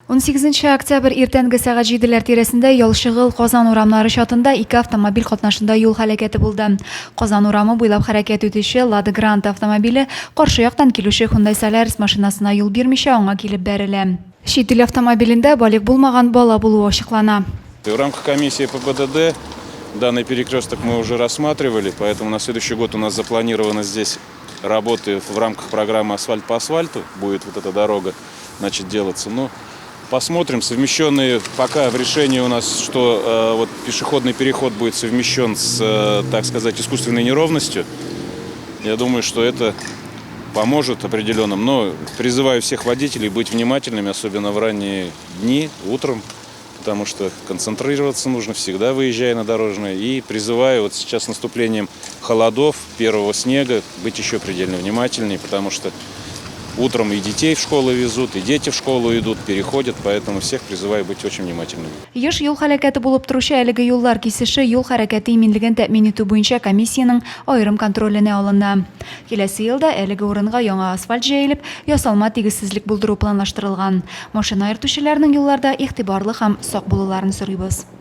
18 октябрь иртәнге сәгать җиделәр тирәсендә Ялчыгыл, Казан урамнары чатында ике автомобиль катнашында юл һәлакәте булды. Казан урамы буйлап хәрәкәт итүче Лада Гранта автомобиле каршы яктан килүче Hyundai Solaris машинасына юл бирмичә аңа килеп бәрелә. Чит ил автомобилендә балигъ булмаган бала булуы ачыклана. В рамках комиссии по ПДД данный перекресток мы уже рассматривали, поэтому на следующий год у нас запланировано здесь работы в рамках программы «Асфальт по асфальту». Будет вот эта дорога, значит, делаться. Но посмотрим, совмещенные пока в решении у нас, что э, вот пешеходный переход будет совмещен с, э, так сказать, искусственной неровностью. Я думаю, что это поможет определенным. Но призываю всех водителей быть внимательными, особенно в ранние дни, утром, потому что концентрироваться нужно всегда, выезжая на дорожные. И призываю вот сейчас с наступлением холодов, первого снега, быть еще предельно внимательнее, потому что утром и детей в школу везут, и дети в школу идут, переходят, поэтому всех призываю быть очень внимательными. Еш юл һәлакәте булып торучы әлеге юллар кисеше юл хәрәкәте иминлеген тәэмин итү буенча комиссиянең аерым контроленә алына. Киләсе елда әлеге урынга яңа асфальт җәелеп, ясалма тигезсезлек булдыру планлаштырылган. Машина йөртүчеләрнең юлларда игътибарлы һәм сак булуларын сорыйбыз.